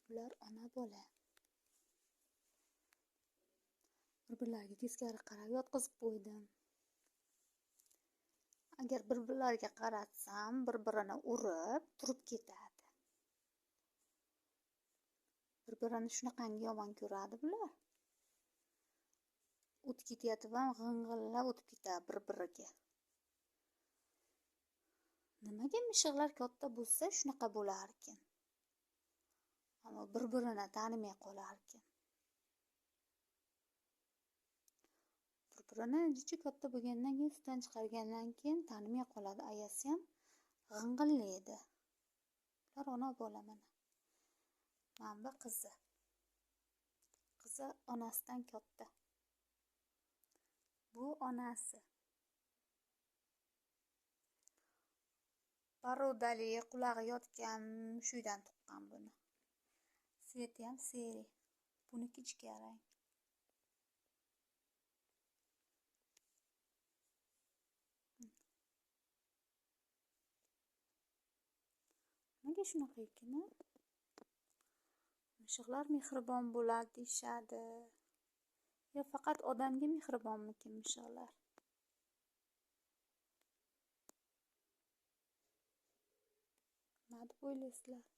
Bular ona bola. Bir-birlariga teskari qarab yotqizib qo'ydim. Agar bir-birlariga qaratsam, bir-birini urib turib ketadi. Bir-birini shunaqangi yomon ko'radi bular. O'tib ketayotib ham g'ing'illab o'tib ketadi bir-biriga. Nimaga mishiqlar katta bo'lsa shunaqa bo'larkan? Ammo bir-birini tanimay qolarkan. Bir-birini jicha katta bo'lgandan keyin, sutdan chiqargandan keyin tanimay qoladi. Ayasi ham g'ing'illaydi. Bular ona bola mana. Mana bu qizi. Qizi onasidan katta. Bu onasi. Parodali qulog'i yotgan mushukdan tuqqan buni. Sveti ham seri. Buniki ichkarang. Nega shunaqa ekan? Mishiqlar mehribon bo'ladi deyishadi. Yo faqat odamga mehribonmikin mishiqlar? Nima deb o'ylaysizlar?